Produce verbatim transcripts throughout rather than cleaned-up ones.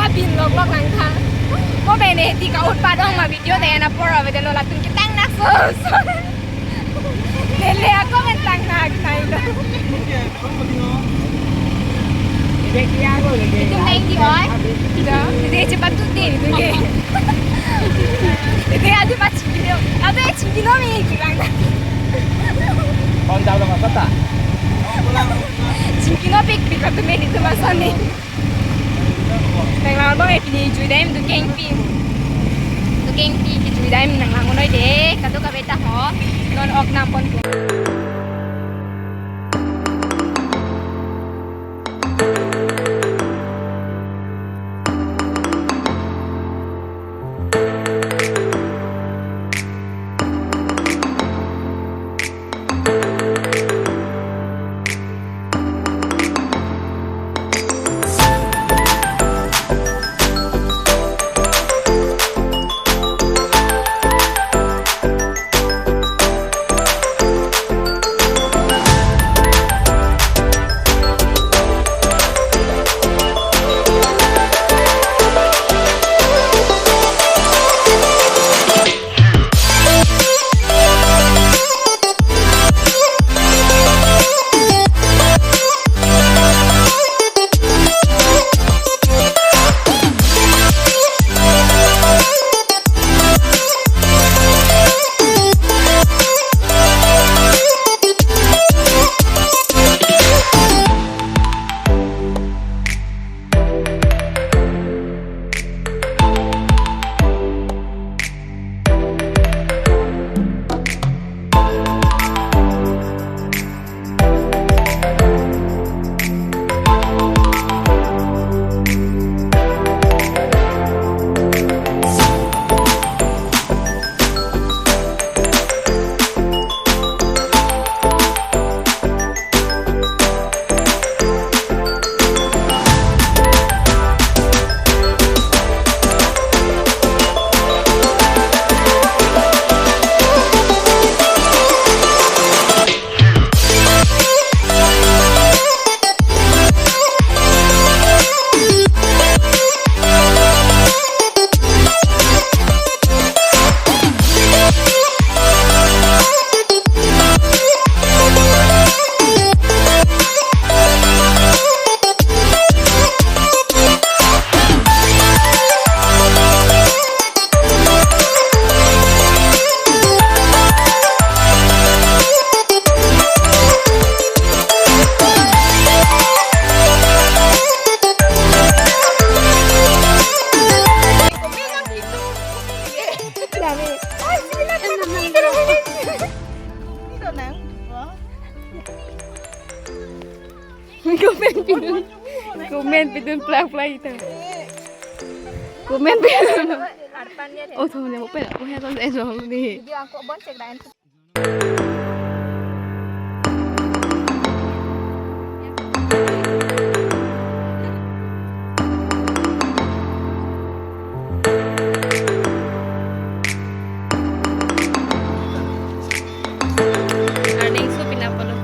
Bin lok lok nang tha. Mo bene ti ka-un padong ma video te na por ave de lo latum ketang nak so. Lele ako men tang nak nai lo. Itum naik di oi. Ida, ida cepat tu din itu ke. Ida adu macam gini. Adu macam gini mi kurang. Kau tahu lo apa tak? Macam gini pik pik atu men itu masa ni. Nang lang bang pini jui dam Dukengpi. Dukengpi kejui dam nang lang noi de. Kado kabe ta ho. Non ok nam pon. Komen pidun. Komen pidun plak plak ita. Komen pidun. Oh, tuh, ne mau pera. Oh, ya, kalau saya soal ni. Video aku bon cek lain. Arning su pinapalo.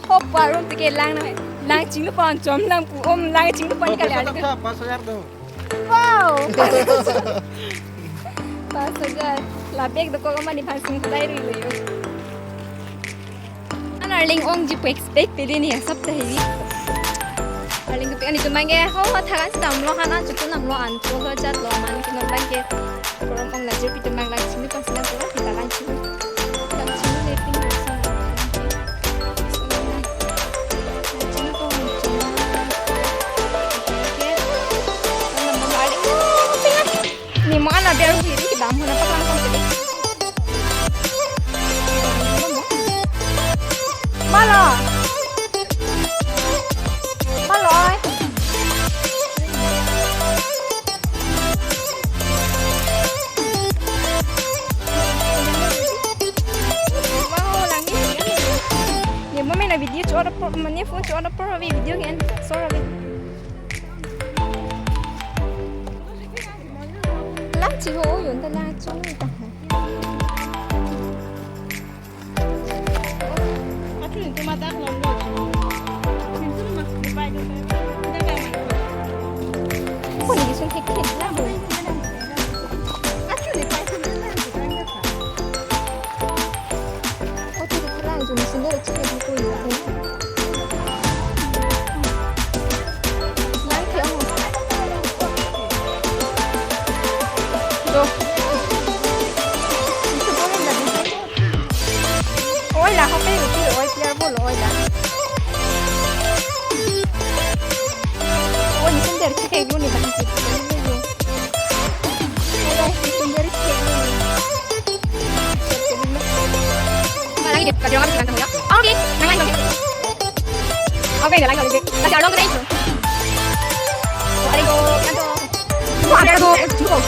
Hop, parum tike lang na. Lang chinglu pon chom lang pu. Om lang chinglu pon kali. Pas hajar do. Wow. Pas hajar. Labek dokok amat nephan sing kedai ri lo yo. An arleng ongji pu expect te dei ni asap ta hevi. Arleng kepik ani tumang ke ho ho thakan sita amlo han an chutu namlo an chu ho jat lo man ke non bang ke. Korom ong la jirpi tumang lang chinglu pon sing ko kita lang chinglu. Lang chinglu le pin lo sa. Lang chinglu pon chinglu. Ke. Lang namlo arleng. Ni mo ana biar hiri ki bam hona paklang kong tadi. Malo. Malo. Wow, langni. Ni mo mena video chora por, mane phone chora por, video ke en sora. Lang chiho yun ta lang chong ta. Ko ni sun thek thek lang. Atu di phalang jun sundar chini di ko yo. Lang ke ong. Do. Oi la, hope uti oi, player bol oi la. Oi, sundar chini ko ni bang. Malang ini, kau jangan bilang kamu ya. Oke, nang lain dong. Oke, nang lain dong. Lagi along kedai itu. Ada itu, ada itu. Wah, ada itu. Eh, cukup.